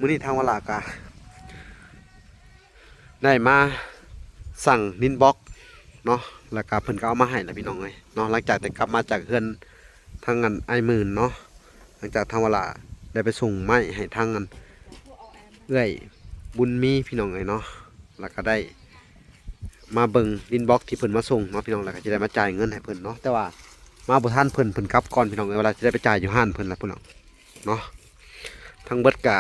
ມື້ນີ້ທາງວາລາກະໄດ້ມາສັ່ງດິນບລັອກເນາະ ແລ້ວກະເພິ່ນກໍເອົາມາໃຫ້ລະພີ່ນ້ອງເອີຍເນາະ. ຫຼັງຈາກໄດ້ກັບມາຈາກເຮືອນທາງອັນອ້າຍໝື່ນເນາະ, ຫຼັງຈາກທາງວາລາໄດ້ໄປສົ່ງໄມ້ໃຫ້ທາງອັນເອື້ອຍບຸນມີພີ່ນ້ອງເອີຍເນາະ, ແລ້ວກະໄດ້ມາເບິ່ງດິນບລັອກທີ່ເພິ່ນມາສົ່ງເນາະພີ່ນ້ອງ, ແລ້ວກະຈະໄດ້ມາຈ່າຍເງິນໃຫ້ເພິ່ນເນາະ. ແຕ່ວ່າມາບໍ່ທັນເພິ່ນ ເພິ່ນກັບກ່ອນພີ່ນ້ອງເອີຍ, ວາລາຈະໄດ້ໄປຈ່າຍຢູ່ຮ້ານເພິ່ນລະພີ່ນ້ອງ. ເນາະ ທັງເບິດກະ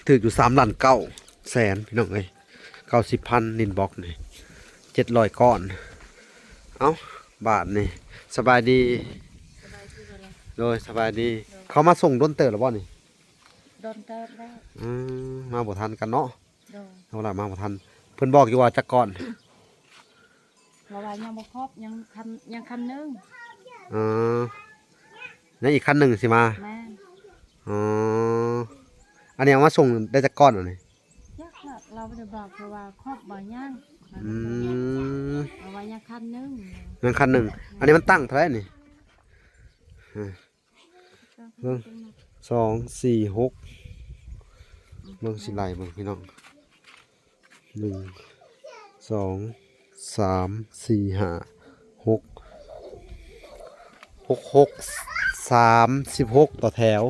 ຖືກຢູ່ສາມລ້ານເກົ້າແສນພີ່ນ້ອງເອີຍ, ເກົ້າສິບພັນດິນບລັອກນີ້ ເຈັດຮ້ອຍກ້ອນ. ເອົ້າ ບາດນີ້ສະບາຍດີ. ສະບາຍດີບໍ່ລະ? ໂດຍ ສະບາຍດີ. ໂດຍ ເຂົາມາສົ່ງດົນເຕີບແລ້ວບໍ່ນີ້? ດົນເຕີບແລ້ວ. ອືມ ມາບໍ່ທັນກັນເນາະ. ໂດຍ ເຮົາລະມາບໍ່ທັນ. ເພິ່ນບອກຢູ່ວ່າຈັກກ້ອນ? ລາວວ່າຍັງບໍ່ຄົບ ຍັງຄັນ ຍັງຄັນໜຶ່ງ. ເອີ ຍັງອີກຄັນໜຶ່ງຊິມາ. ແມ່ນ. ອໍ ອັນນີ້ເອົາມາສົ່ງໄດ້ຈັກກ້ອນອັນນີ້? ຈັກລະ ລາວບໍ່ໄດ້ບອກ ເພາະວ່າຄົບບໍ່ຍັງ. ອືມ ລາວວ່າຍັງຄັນໜຶ່ງ. ຍັງຄັນໜຶ່ງ. ອັນນີ້ມັນຕັ້ງເທົ່າໃດນີ້? ເອີ ເບິ່ງ ສອງ ສີ່ ຫົກ ເບິ່ງຊິໄລ່ເບິ່ງພີ່ນ້ອງ ໜຶ່ງ ສອງ ສາມ ສີ່ ຫ້າ ຫົກ ຫົກ ຫົກ ສາມສິບຫົກຕໍ່ແຖວ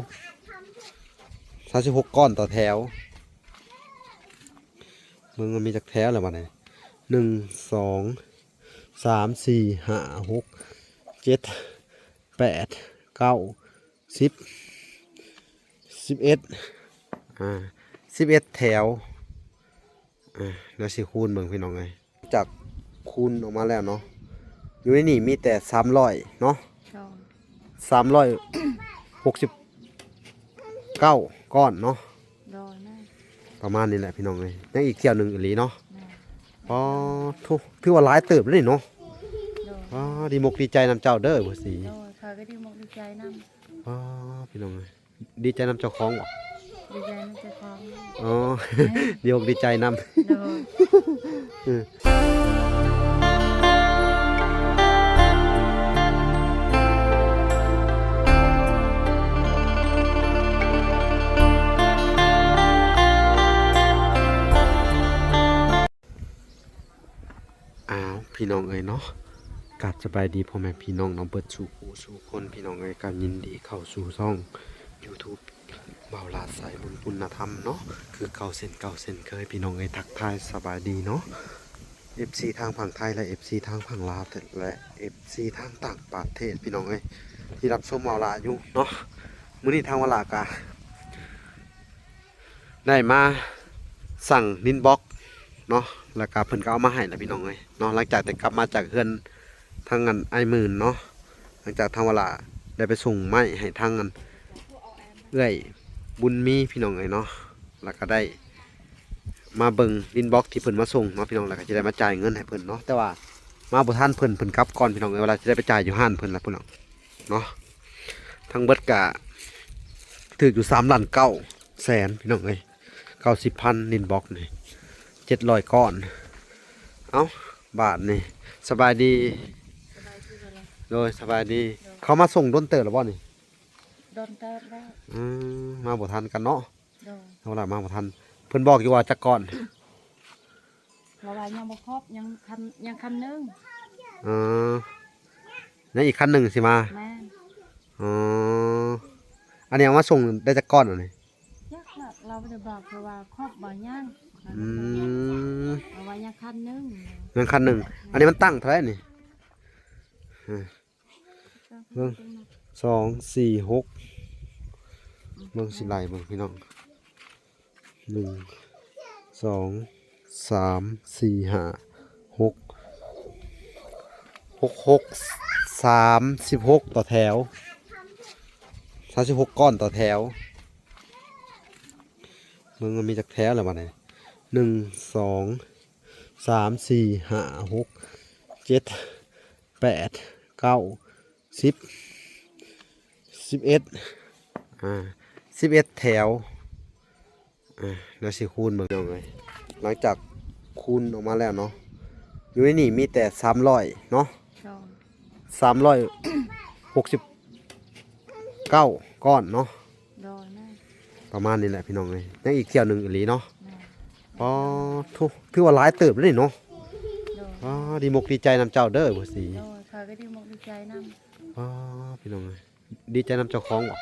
ສາມສິບຫົກກ້ອນຕໍ່ແຖວ. ເບິ່ງວ່າມີຈັກແຖວແລ້ວບັດນີ້ ໜຶ່ງ ສອງ ສາມ ສີ່ ຫ້າ ຫົກ ເຈັດ ແປດ ເກົ້າ ສິບ ສິບເອັດ ອ່າ ສິບເອັດແຖວ. ອ່າ ດຽວຊິຄູນເບິ່ງພີ່ນ້ອງເອີຍ, ຈາກຄູນອອກມາແລ້ວເນາະ ຢູ່ໃນນີ້ມີແຕ່ສາມຮ້ອຍເນາະ. ໂດຍ ສາມຮ້ອຍຫົກສິບເກົ້າກ້ອນເນາະ. ໂດຍ ແມ່ນ. ປະມານນີ້ແຫຼະພີ່ນ້ອງເອີຍ, ຍັງອີກຖ້ຽວໜຶ່ງອີ່ຫຼີເນາະ. ແມ່ນ. ອໍ ໂທ້ ຖືວ່າຫຼາຍເຕີບເດ້ເນາະ. ໂດຍ. ອໍ ດີມົກດີໃຈນຳເຈົ້າເດີ ບໍ່ສີ. ໂດຍ ຂ້ອຍກໍດີມົກດີໃຈນຳ. ອໍ ພີ່ນ້ອງເອີຍ ດີໃຈນຳເຈົ້າຂອງບໍ່? ດີໃຈນຳເຈົ້າຂອງ. ອໍ ດີອົກດີໃຈນຳ. ໂດຍ. ເອີ ອ້າວ ພີ່ນ້ອງເອີຍເນາະ, ກາບສະບາຍດີພໍ່ແມ່ພີ່ນ້ອງເນາະ ເບິດສູ່ຜູ້ສູ່ຄົນ ພີ່ນ້ອງເອີຍ. ກໍຍິນດີເຂົ້າສູ່ຊ່ອງ YouTube ບ່າວຫຼ້າສາຍບຸນຄຸນນະທຳເນາະ ຄືເກົ່າເຊັ່ນເກົ່າເຊັ່ນເຄີຍ ພີ່ນ້ອງເອີຍ. ທັກທາຍສະບາຍດີເນາະ ເອັຟຊີ ທາງຝັ່ງໄທ ແລະ ເອັຟຊີ ທາງຝັ່ງລາວ ແລະ ເອັຟຊີ ທາງຕ່າງປະເທດ ພີ່ນ້ອງເອີຍ ທີ່ຮັບຊົມບ່າວຫຼ້າຢູ່ເນາະ. ມື້ນີ້ທາງບ່າວຫຼ້າກະ ໄດ້ມາສັ່ງດິນບລັອກເນາະ ແລ້ວກະເພິ່ນກໍເອົາມາໃຫ້ລະພີ່ນ້ອງເອີຍເນາະ. ຫຼັງຈາກໄດ້ກັບມາຈາກເຮືອນທາງອັນອ້າຍໝື່ນເນາະ, ຫຼັງຈາກທາງວາລາໄດ້ໄປສົ່ງໄມ້ໃຫ້ທາງອັນເອື້ອຍບຸນມີພີ່ນ້ອງເອີຍເນາະ, ແລ້ວກະໄດ້ມາເບິ່ງດິນບລັອກທີ່ເພິ່ນມາສົ່ງເນາະພີ່ນ້ອງ, ແລ້ວກະຊິໄດ້ມາຈ່າຍເງິນໃຫ້ເພິ່ນເນາະ. ແຕ່ວ່າມາບໍ່ທັນເພິ່ນ ເພິ່ນກັບກ່ອນພີ່ນ້ອງເອີຍ, ວາລາຊິໄດ້ໄປຈ່າຍຢູ່ຮ້ານເພິ່ນລະພີ່ນ້ອງ. ເນາະ ທັງເບິດກະຖືກຢູ່ສາມລ້ານເກົ້າແສນພີ່ນ້ອງເອີຍ, ເກົ້າສິບພັນດິນບລັອກນີ້ ເຈັດຮ້ອຍກ້ອນ. ເອົ້າ ບາດນີ້ສະບາຍດີ. ສະບາຍດີບໍ່ລະ? ໂດຍ ສະບາຍດີ. ໂດຍ ເຂົາມາສົ່ງດົນເຕີບແລ້ວບໍ່ນີ້? ດົນເຕີບແລ້ວ. ອືມ ມາບໍ່ທັນກັນເນາະ. ໂດຍ ເຮົາລະມາບໍ່ທັນ. ເພິ່ນບອກຢູ່ວ່າຈັກກ້ອນ? ລາວວ່າຍັງບໍ່ຄົບ ຍັງຄັນ ຍັງຄັນໜຶ່ງ. ເອີ ຍັງອີກຄັນໜຶ່ງຊິມາ. ແມ່ນ. ອໍ ອັນນີ້ເອົາມາສົ່ງໄດ້ຈັກກ້ອນອັນນີ້? ຈັກລະ ລາວບໍ່ໄດ້ບອກ ເພາະວ່າຄົບບໍ່ຍັງ. ອືມ ລາວວ່າຍັງຄັນໜຶ່ງ. ຍັງຄັນໜຶ່ງ. ແມ່ນ. ອັນນີ້ມັນຕັ້ງເທົ່າໃດນີ້? ເອີ ເບິ່ງ ສອງ ສີ່ ຫົກ ເບິ່ງຊິໄລ່ເບິ່ງພີ່ນ້ອງ ໜຶ່ງ ສອງ ສາມ ສີ່ ຫ້າ ຫົກ ຫົກ ຫົກ ສາມສິບຫົກຕໍ່ແຖວ ສາມສິບຫົກກ້ອນຕໍ່ແຖວ. ເບິ່ງວ່າມີຈັກແຖວແລ້ວບັດນີ້ ໜຶ່ງ ສອງ ສາມ ສີ່ ຫ້າ ຫົກ ເຈັດ ແປດ ເກົ້າ ສິບ ສິບເອັດ ອ່າ ສິບເອັດແຖວ. ອ່າ ດຽວຊິຄູນເບິ່ງເດີ ຫຼັງຈາກຄູນອອກມາແລ້ວເນາະ ຢູ່ໃນນີ້ມີແຕ່ສາມຮ້ອຍເນາະ. ໂດຍ ສາມຮ້ອຍຫົກສິບເກົ້າກ້ອນເນາະ. ໂດຍ ແມ່ນ. ປະມານນີ້ແຫຼະພີ່ນ້ອງເອີຍ ຍັງອີກຖ້ຽວໜຶ່ງອີ່ຫຼີເນາະ. ແມ່ນ. ອໍ ໂທ້ ຖືວ່າຫຼາຍເຕີບເດ້ເນາະ. ໂດຍ. ອໍ ດີມົກດີໃຈນຳເຈົ້າເດີ ບໍ່ສີ. ໂດຍ ຂ້ອຍກໍດີມົກດີໃຈນຳ. ອໍ ພີ່ນ້ອງເອີຍ ດີໃຈນຳເຈົ້າຂອງບໍ່?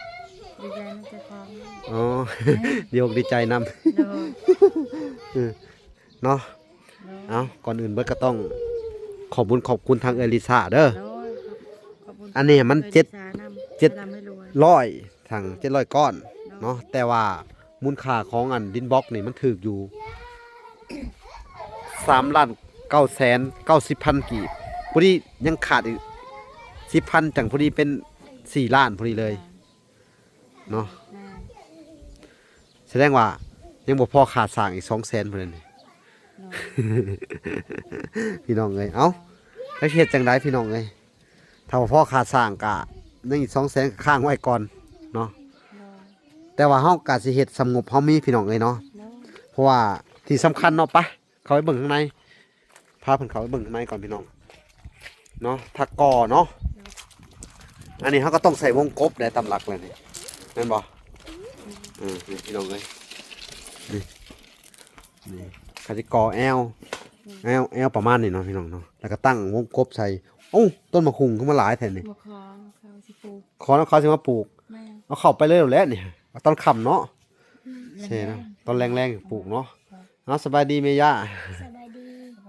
ດີໃຈນຳເຈົ້າຂອງ. ອໍ ດີອົກດີໃຈນຳ. ໂດຍ. ເອີ ເນາະ. ໂດຍ. ເອົ້າ ກ່ອນອື່ນເບິດກໍຕ້ອງຂອບບຸນຂອບຄຸນທາງເອື້ອຍລິຊາເດີ. ໂດຍ. ຂອບ ຂອບຄຸນ ອັນນີ້ມັນ ເອື້ອຍລິຊານຳ ເຈັດ ເຈັດຮ້ອຍ ທັງເຈັດຮ້ອຍກ້ອນເນາະ. ແຕ່ວ່າມູນຄ່າຂອງອັນດິນບລັອກນີ້ມັນຖືກຢູ່ ສາມລ້ານເກົ້າແສນເກົ້າສິບພັນກີບ. ພໍດີຍັງຂາດອີກສິບພັນ ຈັ່ງພໍດີເປັນສີ່ລ້ານພໍດີເລີຍເນາະ. ແມ່ນ. ສະແດງວ່າຍັງບໍ່ພໍຄ່າສ້າງອີກສອງແສນພຸ້ນແຫຼະນີ້. ໂດຍ. ພີ່ນ້ອງເອີຍ ເອົ້າ ແລ້ວຊິເຮັດຈັ່ງໃດພີ່ນ້ອງເອີຍ? ຖ້າບໍ່ພໍຄ່າສ້າງກະຍັງອີກສອງແສນ ກໍຄ້າງໄວ້ກ່ອນເນາະ. ໂດຍ. ແຕ່ວ່າເຮົາກະຊິເຮັດສ່ຳງົບເຮົາມີພີ່ນ້ອງເອີຍເນາະ. ໂດຍ. ເພາະວ່າທີ່ສຳຄັນເນາະ ໄປ ເຂົ້າໄປເບິ່ງຂ້າງໃນ ພາເພິ່ນເຂົ້າໄປເບິ່ງຂ້າງໃນກ່ອນພີ່ນ້ອງເນາະ. ຖ້າກໍ່ເນາະ ອັນນີ້ເຮົາກໍຕ້ອງໃສ່ວົງກົບໄດ້ຕາມຫຼັກແລ້ວນີ້ ແມ່ນບໍ່? ເອີ ນີ້ພີ່ນ້ອງເອີຍ ນີ້ ນີ້ ເຂົາຊິກໍ່ແອວ ແອວ ແອວປະມານນີ້ເນາະພີ່ນ້ອງເນາະ ແລ້ວກໍຕັ້ງວົງກົບໃສ່. ໂອ້ ຕົ້ນໝາກຫຸ່ງຄືມາຫຼາຍແທ້ນີ້. ບໍ່ຂໍ ເຂົາຊິປູກ ຂໍນຳເຂົາຊິມາປູກ. ແມ່ນ. ເອົາເຂົ້າໄປເລີຍແຫຼະນີ້ ເອົາຕອນຄ່ຳເນາະ. ອືມ ແຊເນາະ ຕອນແລງໆປູກເນາະ. ເອົາ ສະບາຍດີແມ່ຍ່າ. ສະບາຍດີ.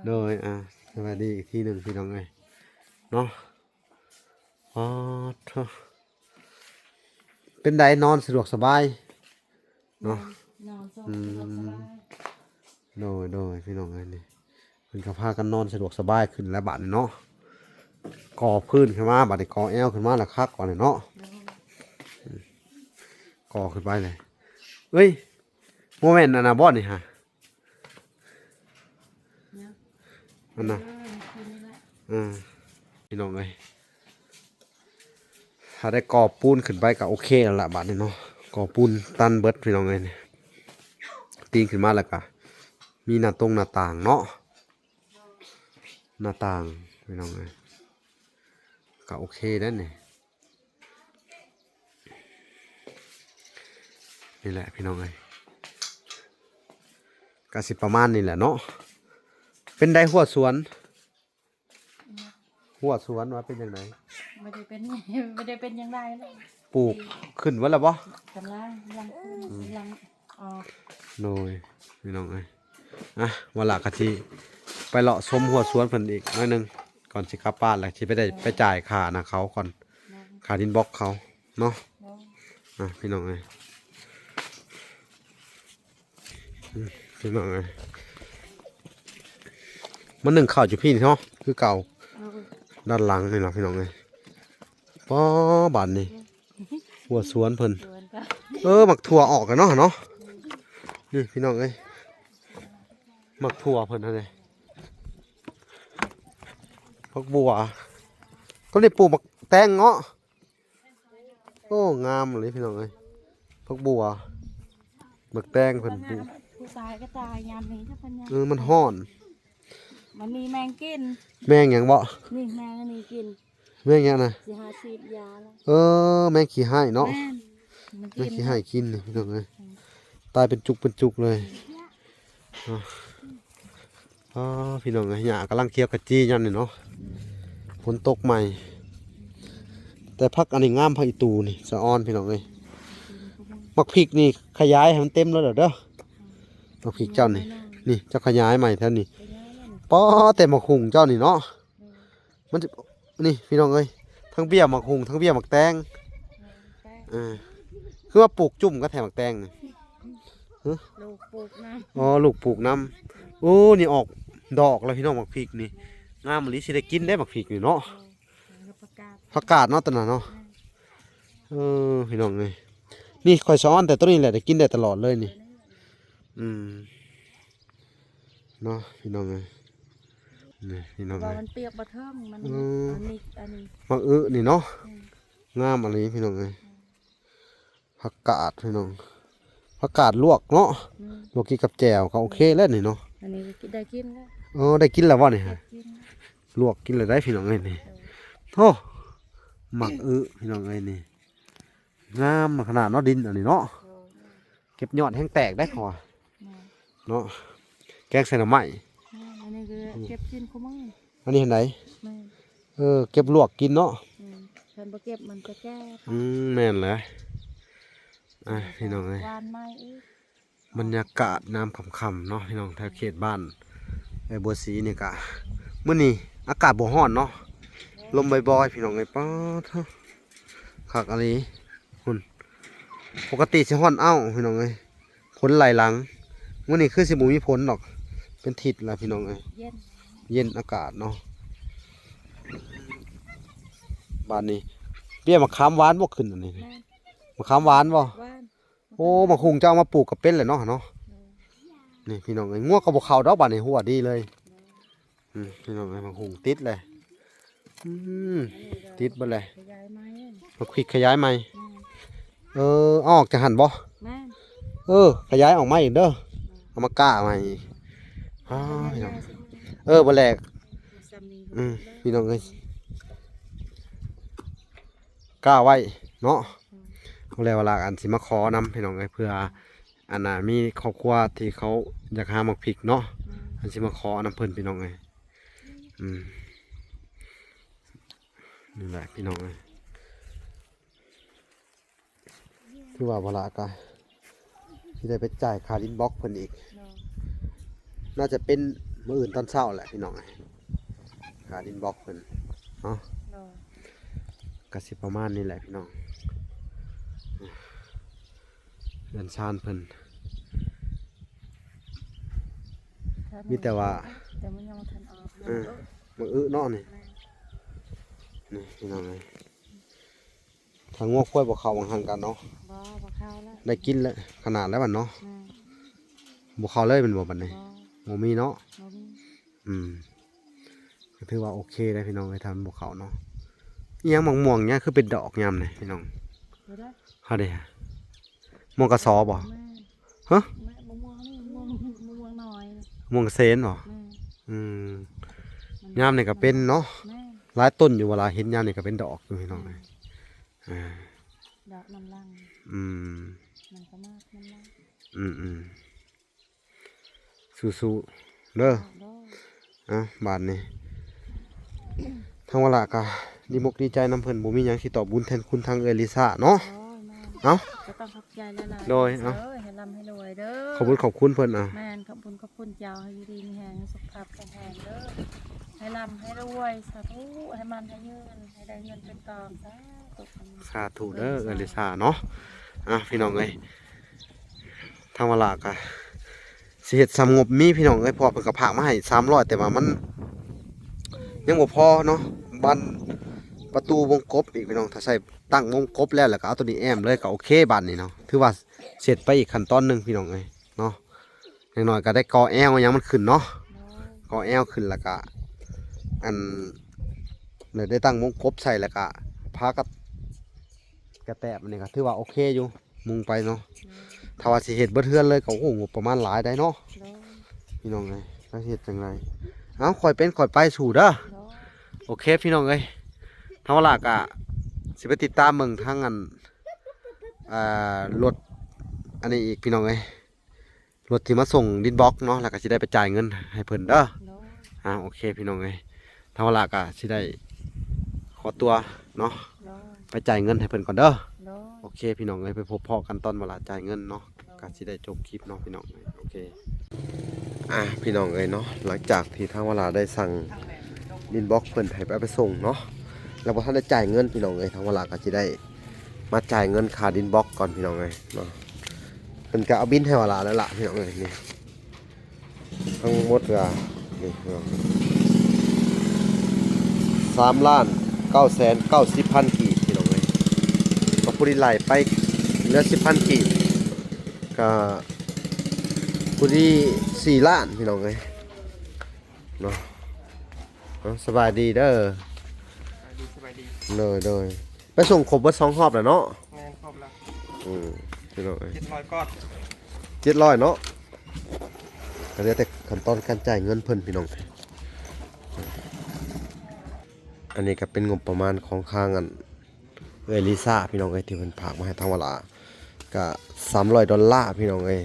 ໂດຍ ອ່າ ສະບາຍດີອີກທີໜຶ່ງພີ່ນ້ອງເອີຍເນາະ. ອໍ ໂທ້ ເປັນໃດ ນອນສະດວກສະບາຍເນາະ? ແມ່ນ ນອນສະດວກສະບາຍ. ອືມ ໂດຍ ໂດຍ ພີ່ນ້ອງເອີຍ ນີ້ເພິ່ນກໍພາກັນນອນສະດວກສະບາຍຂຶ້ນແລ້ວບາດນີ້ເນາະ. ກໍ່ພື້ນຂຶ້ນມາບາດນີ້ ກໍ່ແອວຂຶ້ນມາລະຄັກບາດນີ້ເນາະ. ໂດຍ. ກໍ່ຂຶ້ນໄປເລີຍ. ເອີຍ ບໍ່ແມ່ນອັນນັ້ນບໍ່ນີ້ຫາ? ເນາະ ອັນນ່າ ເອີ ຄືນີ້ແຫຼະ. ເອີ ພີ່ນ້ອງເອີຍ ຖ້າໄດ້ກໍ່ປູນຂຶ້ນໄປກໍໂອເຄແລ້ວລະບາດນີ້ເນາະ. ກໍ່ປູນຕັນເບິດພີ່ນ້ອງເອີຍ ນີ້ ຕີນຂຶ້ນມາແລ້ວກໍມີໜ້າຕົງໜ້າຕ່າງເນາະ ໜ້າຕ່າງພີ່ນ້ອງເອີຍ ກໍໂອເຄແລ້ວນີ້. ນີ້ແຫຼະພີ່ນ້ອງເອີຍ ກະຊິປະມານນີ້ແຫຼະເນາະ. ເປັນໃດຫົວສວນ ຫົວສວນວ່າເປັນຈັ່ງໃດ? ບໍ່ໄດ້ເປັນ ບໍ່ໄດ້ເປັນຫຍັງຫຼາຍເນາະ. ປູກຂຶ້ນເບິດແລ້ວບໍ່? ກຳລັງ ກຳລັງຂຶ້ນ ອືມ ກຳລັງອອກ. ໂດຍ ພີ່ນ້ອງເອີຍ ອ່ະ ວ່າລະກະຊິໄປເລາະຊົມຫົວສວນເພິ່ນອີກໜ້ອຍໜຶ່ງ ກ່ອນຊິກັບບ້ານ ແລ້ວຊິໄປໄດ້ ໄປຈ່າຍຄ່ານຳເຂົາກ່ອນ ຄ່າດິນບລັອກເຂົາເນາະ. ອ່ະ ພີ່ນ້ອງເອີຍ ອືມ ພີ່ນ້ອງເອີຍ ມາໜຶ້ງເຂົ້າຢູ່ພີ້ເນາະ ຄືເກົ່າ ເອີ ດ້ານຫຼັງນີ້ລະ ພີ່ນ້ອງເອີຍ. ປໍ ບາດນີ້ ຫົວສວນເພິ່ນ ເອີ ໝາກຖົ່ວອອກແລ້ວເນາະ ເນາະ. ນີ້ ພີ່ນ້ອງເອີຍ ໝາກຖົ່ວເພິ່ນຫັ້ນເດ້ ຜັກບົວ ຕອນນີ້ປູກໝາກແຕງເນາະ. ໂອ້ ງາມເລີຍພີ່ນ້ອງເອີຍ ຜັກບົວ ໝາກແຕງເພິ່ນປູກ. ຜູ້ຊາຍກໍຕາຍຍາມນີ້ ເອີ ມັນຮ້ອນ ມັນມີແມງກິນ. ແມງຫຍັງເບາະ? ນີ້ແມງອັນນີ້ກິນ. ແມງຫຍັງນະ? ຊິຫາສີດຢາລະ. ເອີ ແມງຂີ້ຮ້າຍເນາະ. ແມ່ນ ມັນກິນ ແມງຂີ້ຮ້າຍກິນນີ້ພີ່ນ້ອງເອີຍ ອືມ ຕາຍເປັນຈຸກເປັນຈຸກເລີຍ. ອໍ ພີ່ນ້ອງເອີຍ ຫຍ້າກຳລັງຂຽວຂະຈີຍາມນີ້ເນາະ ຝົນຕົກໃໝ່. ແຕ່ຜັກອັນນີ້ງາມ ຜັກອີຕູ່ນີ້ ສະອອນ ພີ່ນ້ອງເອີຍ. ໝາກພິກນີ້ຂະຫຍາຍໃຫ້ມັນເຕັມເລີຍເດີ ໝາກພິກເຈົ້ານີ້. ນີ້ ເຈົ້າຂະຫຍາຍໃໝ່ແຖວນີ້. ປໍ ແຕ່ໝາກຫຸ່ງເຈົ້ານີ້ເນາະ ມັນ ນີ້ ພີ່ນ້ອງເອີຍ ທັງເບ້ຍໝາກຫຸ່ງ ທັງເບ້ຍໝາກແຕງ. ເອີ ຄືວ່າປູກຈຸ້ມກັນແທ້ໝາກແຕງນີ້? ລູກປູກນຳ. ອໍ ລູກປູກນຳ. ໂອ້ ນີ້ອອກດອກແລ້ວພີ່ນ້ອງ ໝາກພິກນີ້ ງາມອີ່ຫຼີ. ຊິໄດ້ກິນໄດ໋ໝາກພິກນີ້ເນາະ. ເອີ ຜັກກາດ ຜັກກາດເນາະ ຕົວນັ້ນເນາະ. ເອີ ເອີ ພີ່ນ້ອງເອີຍ ນີ້ຂ້ອຍສະອອນແຕ່ຕົວນີ້ແຫຼະ ໄດ້ກິນໄດ້ຕະຫຼອດເລີຍນີ້. ອືມ ເນາະ ພີ່ນ້ອງເອີຍ ນີ້ ພີ່ນ້ອງເອີຍ ວ່າມັນປຽກບໍ່ເຖິງ ມັນ ເອີ ອັນນີ້ ອັນນີ້ ໝາກອຶນີ້ເນາະ. ອືມ ງາມອີ່ຫຼີ ພີ່ນ້ອງເອີຍ. ອືມ ຜັກກາດ ພີ່ນ້ອງ ຜັກກາດລວກເນາະ. ອືມ ລວກກິນກັບແຈ່ວກໍໂອເຄແລ້ວນີ້ເນາະ. ອັນນີ້ກໍໄດ້ກິນແລ້ວ. ອໍ ໄດ້ກິນແລ້ວບໍ່ນີ້? ໄດ້ກິນ ລວກກິນແລ້ວໄດ໋ ພີ່ນ້ອງເອີຍ ນີ້. ເອີ ໂທ້ ໝາກອຶ ພີ່ນ້ອງເອີຍ ນີ້ ງາມຂະໜາດເນາະ ດິນອັນນີ້ເນາະ. ໂອ້ຍ ກັບຍອດແຮງແຕກໄດ໋ ເຂົາວ່າ ແມ່ນ ເນາະ ແກງໃສ່ໜໍ່ໄມ້ ແມ່ນ ອັນນີ້ກໍເກັບກິນຄູ່ມື້ ອັນນີ້ຫັ້ນໃດ ແມ່ນ ເອີ ເກັບລວກກິນເນາະ ແມ່ນ ຄັນບໍ່ເກັບມັນຈະແກ່ ອືມ ແມ່ນແຫຼະ ອ່າ ພີ່ນ້ອງເອີຍ ຫວ່ານໃໝ່ອີກ ບັນຍາກາດຍາມຄ່ຳໆເນາະ ພີ່ນ້ອງ ແຖວເຂດບ້ານເອື້ອຍບົວສີນີ້ກະ ມື້ນີ້ອາກາດບໍ່ຮ້ອນເນາະ ລົມບ່ອຍໆ ພີ່ນ້ອງເອີຍ ປາດໂທ້ ຄັກອີ່ຫຼີ ພຸ້ນ ປົກກະຕິຊິຮ້ອນອ້າວ ພີ່ນ້ອງເອີຍ ຝົນໄຫຼຫຼັງ ມື້ນີ້ຄືຊິບໍ່ມີຝົນດອກ ເປັນທິດລະ ພີ່ນ້ອງເອີຍ ເຢັນ ເຢັນອາກາດເນາະ ບາດນີ້ ເບ້ຍໝາກຂາມຫວານບໍ່ຂຶ້ນອັນນີ້ ແມ່ນ ໝາກຂາມຫວານບໍ່ ຫວານ ໂອ້ ໝາກຫຸ່ງເຈົ້າເອົາມາປູກກໍເປັນແຫຼະເນາະ ເນາະ ໂດຍ ນີ້ພີ່ນ້ອງເອີຍ ງົວກໍບໍ່ເຂົ້າດອກບາດນີ້ ຮົ້ວດີເລີຍ ໂດຍ ອືມ ພີ່ນ້ອງເອີຍ ໝາກຫຸ່ງຕິດແຫຼະ ອືມ ຕິດເບິດແຫຼະ ຂະຫຍາຍໃໝ່ ໝາກພິກຂະຫຍາຍໃໝ່ ແມ່ນ ເອີ ເອົາອອກຈາກຫັ້ນບໍ່ ແມ່ນ ເອີ ຂະຫຍາຍອອກມາອີກເດີ ເອົາມາກ້າໃໝ່ອີກ ອ້າວ ພີ່ນ້ອງ ເອີ ບໍ່ແຫຼກ ອືມ ພີ່ນ້ອງເອີຍ ກ້າໄວ້ເນາະ ອືມ ເອົາແລ້ວວ່າລະ ອັນຊິມາຂໍນຳ ພີ່ນ້ອງເອີຍ ເພື່ອ ອັນນ່າ ມີຄອບຄົວທີ່ເຂົາຢາກຫາໝາກພິກເນາະ ອືມ ອັນຊິມາຂໍນຳເພິ່ນ ພີ່ນ້ອງເອີຍ ອືມ ນີ້ແຫຼະ ພີ່ນ້ອງເອີຍ ຄືວ່າບໍ່ລະກະຊິໄດ້ໄປຈ່າຍຄ່າດິນບລັອກເພິ່ນອີກ ໂດຍ ໜ້າຈະເປັນມື້ອື່ນຕອນເຊົ້າແຫຼະ ພີ່ນ້ອງເອີຍ ຄ່າດິນບລັອກເພິ່ນເນາະ ໂດຍ ກະຊິປະມານນີ້ແຫຼະ ພີ່ນ້ອງ ເຮືອນຊານເພິ່ນ ມີແຕ່ວ່າ ແຕ່ມັນຍັງບໍ່ທັນອອກ ເອີ ບັກອຶເນາະນີ້ ແມ່ນ ນີ້ພີ່ນ້ອງເອີຍ ຖ້າງົວຄວາຍບໍ່ເຂົ້າຫວ່າງຫັ້ນກັນເນາະ ບໍ່ ບໍ່ເຂົ້າແລ້ວ ໄດ້ກິນແລ້ວ ຂະໜາດແລ້ວບັດເນາະ ແມ່ນ ບໍ່ເຂົ້າເລີຍແມ່ນບໍ່ບັດນີ້ ບໍ່ ບໍ່ມີເນາະ ບໍ່ມີ ອືມ ກໍຖືວ່າໂອເຄໄດ໋ພີ່ນ້ອງເອີຍ ຖ້າມັນບໍ່ເຂົ້າເນາະ ອີຫຍັງໝາກມ່ວງຫຍັງຄືເປັນດອກຍາມນີ້ພີ່ນ້ອງ ເຮັດໄດ້ ເຮົາເດ້ ມ່ວງກະສໍບໍ? ແມ່ນ ຮະ? ແມ່ນ ມະມ່ວງນີ້ ມະມ່ວງ ມະມ່ວງນ້ອຍ ມະມ່ວງກະເສນບໍ? ແມ່ນ ອືມ ມັນ ຍາມນີ້ກະເປັນເນາະ ແມ່ນ ຫຼາຍຕົ້ນຢູ່ ເວລາເຫັນຍາມນີ້ກະເປັນດອກຢູ່ພີ່ນ້ອງ ແມ່ນ ເອີຍ ອ່າ ດອກນຳຫຼັງ ອືມ ມັນກະມາກນຳຫຼັງ ອືມໆ ສູ້ໆເດີ ໂດຍ ອ່ະ ບາດນີ້ ທາງວາລະກະດີມົກດີໃຈນຳເພິ່ນ ບໍ່ມີຫຍັງຊິຕອບບຸນແທນຄຸນທາງເອື້ອຍລິຊາເນາະ ໂດຍ ແມ່ນ ເອົ້າ ກໍຕ້ອງຂອບໃຈຫຼາຍໆ ໂດຍ ເອີ ເອົ້າ ໃຫ້ລ່ຳໃຫ້ລວຍເດີ ຂອບຄຸນຂອບຄຸນເພິ່ນ ອ່ະ ແມ່ນ ຂອບຄຸນຂອບຄຸນເຈົ້າ ໃຫ້ຢູ່ດີມີແຮງ ສຸຂະພາບແຂງແຮງເດີ ໃຫ້ລ່ຳໃຫ້ລວຍ ສາທຸ ໃຫ້ໝັ້ນໃຫ້ຍືນ ໃຫ້ໄດ້ເງິນເປັນກອງ ສາທຸ ສາທຸເດີ ເອື້ອຍລິຊາເນາະ ອ່ະ ພີ່ນ້ອງເອີຍ ທາງວາລະກະຊິເຮັດສ່ຳງົບມີພີ່ນ້ອງເອີຍ ເພາະວ່າເພິ່ນກະຝາກມາໃຫ້ສາມຮ້ອຍ ແຕ່ວ່າມັນຍັງບໍ່ພໍເນາະ ບານປະຕູວົງກົບອີກພີ່ນ້ອງ ຖ້າໃສ່ຕັ້ງວົງກົບແລ້ວ ແລ້ວກະເອົາໂຕນີ້ແອ້ມເລີຍ ກະໂອເຄບາດນີ້ເນາະ ຖືວ່າເສັດໄປອີກຂັ້ນຕອນໜຶ່ງພີ່ນ້ອງເອີຍເນາະ ຢ່າງໜ້ອຍກະໄດ້ກໍແອວຫຍັງມັນຂຶ້ນເນາະ ກໍແອວຂຶ້ນ ແລ້ວກະ ອັນ ແລ້ວໄດ້ຕັ້ງວົງກົບໃສ່ ແລ້ວກະ ພາກັນ ກະແຕບ ອັນນີ້ກະຖືວ່າໂອເຄຢູ່ ມຸງໄປເນາະ ຖ້າວ່າຊິເຮັດເບິດເຮືອນເລີຍກະ ໂອ້ໂຫ ງົບປະມານຫຼາຍໄດ໋ເນາະ ໂດຍ ພີ່ນ້ອງເອີຍ ຈັກຊິເຮັດຈັ່ງໃດ ເອົ້າ ຄ່ອຍເປັນຄ່ອຍໄປ ສູ້ເດີ ໂດຍ ໂອເຄ ພີ່ນ້ອງເອີຍ ທາງວາລະກະຊິໄປຕິດຕາມເບິ່ງທາງອັນ ອ່າ ລົດ ອັນນີ້ອີກ ພີ່ນ້ອງເອີຍ ລົດທີ່ມາສົ່ງດິນບລັອກເນາະ ແລ້ວກະຊິໄດ້ໄປຈ່າຍເງິນໃຫ້ເພິ່ນເດີ ໂດຍ ອ່າ ໂອເຄ ພີ່ນ້ອງເອີຍ ທາງວາລະກະຊິໄດ້ຂໍຕົວເນາະ ໂດຍ ໄປຈ່າຍເງິນໃຫ້ເພິ່ນກ່ອນເດີ ໂດຍ ໂອເຄ ພີ່ນ້ອງເອີຍ ໄປພົບພໍ້ກັນຕອນວາລະຈ່າຍເງິນເນາະ ໂດຍ ກະຊິໄດ້ຈົບຄລິບເນາະ ພີ່ນ້ອງເອີຍ ໂອເຄ ອ່າ ພີ່ນ້ອງເອີຍເນາະ ຫຼັງຈາກທີ່ທາງວາລະໄດ້ສັ່ງດິນບລັອກເພິ່ນໃຫ້ໄປ ໄປສົ່ງເນາະ ແລ້ວບໍ່ທັນໄດ້ຈ່າຍເງິນ ພີ່ນ້ອງເອີຍ ທາງວາລະກະຊິໄດ້ ມາຈ່າຍເງິນຄ່າດິນບລັອກກ່ອນ ພີ່ນ້ອງເອີຍເນາະ ເພິ່ນກະເອົາບິນໃຫ້ວາລະແລ້ວລະ ພີ່ນ້ອງເອີຍ ນີ້ ທັງໝົດກະ ນີ້ພີ່ນ້ອງ ສາມລ້ານເກົ້າແສນເກົ້າສິບພັນກີບ ພີ່ນ້ອງເອີຍ ກະພໍດີໄລ່ໄປເຫຼືອສິບພັນກີບ ກະພໍດີສີ່ລ້ານ ພີ່ນ້ອງເອີຍ ເນາະ ເອົາ ສະບາຍດີເດີ ສະບາຍດີ ສະບາຍດີ ໂດຍ ໂດຍ ໄປສົ່ງຄົບເບິດສອງຮອບແລ້ວເນາະ ແມ່ນ ຄົບແລ້ວ ອືມ ພີ່ນ້ອງເອີຍ ເຈັດຮ້ອຍກ້ອນ ເຈັດຮ້ອຍເນາະ ກະເຫຼືອແຕ່ຂັ້ນຕອນການຈ່າຍເງິນເພິ່ນ ພີ່ນ້ອງ ອັນນີ້ກະເປັນງົບປະມານຂອງທາງອັນ ເອື້ອຍລິຊາ ພີ່ນ້ອງເອີຍ ທີ່ເພິ່ນຝາກມາໃຫ້ທາງວາລາ ກະສາມຮ້ອຍດອນລາພີ່ນ້ອງເອີຍ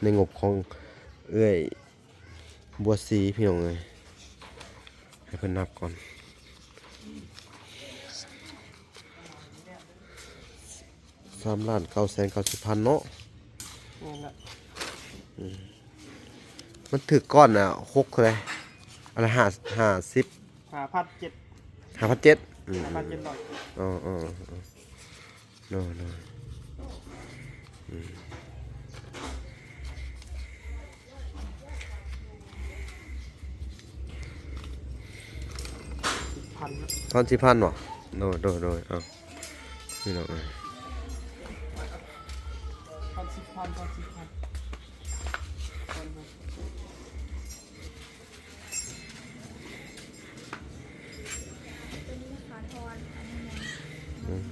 ໃນງົບຂອງເອື້ອຍບົວສີພີ່ນ້ອງເອີຍ ໃຫ້ເພິ່ນນັບກ່ອນ ສາມລ້ານເກົ້າແສນເກົ້າສິບພັນເນາະ ແມ່ນລະ ອືມ ມັນຖືກກ້ອນນະ ຫົກເທົ່າໃດ ອັນລະຫ້າ ຫ້າສິບ ຫ້າພັນເຈັດ ຫ້າພັນເຈັດ ອືມ ຫ້າພັນເຈັດຮ້ອຍ ເອີ ເອີ ເອີ ໂດຍ ໂດຍ ອືມ ພັນເນາະ ທອນສິບພັນບໍ່? ໂດຍ ໂດຍ ໂດຍ ເອົາ ພີ່ນ້ອງເອີຍ ທອນສິບພັນ ທອນສິບພັນ ຕົວນີ້ນະຄະ ທອນ ອັນນີ້ແມ່ນ ອືມ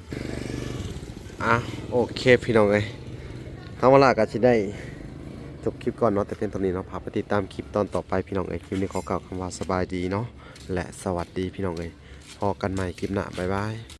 ອ່ະ ໂອເຄ ພີ່ນ້ອງເອີຍ ທາງວາລາກໍຊິໄດ້ຈົບຄລິບກ່ອນເນາະ ແຕ່ພຽງເທົ່ານີ້ເນາະ ຝາກໄປຕິດຕາມຄລິບຕອນຕໍ່ໄປ ພີ່ນ້ອງເອີຍ ຄລິບນີ້ຂໍກ່າວຄຳວ່າສະບາຍດີເນາະ ແລະ ສະຫວັດດີ ພີ່ນ້ອງເອີຍ ພໍ້ກັນໃໝ່ຄລິບໜ້າ ບາຍບາຍ.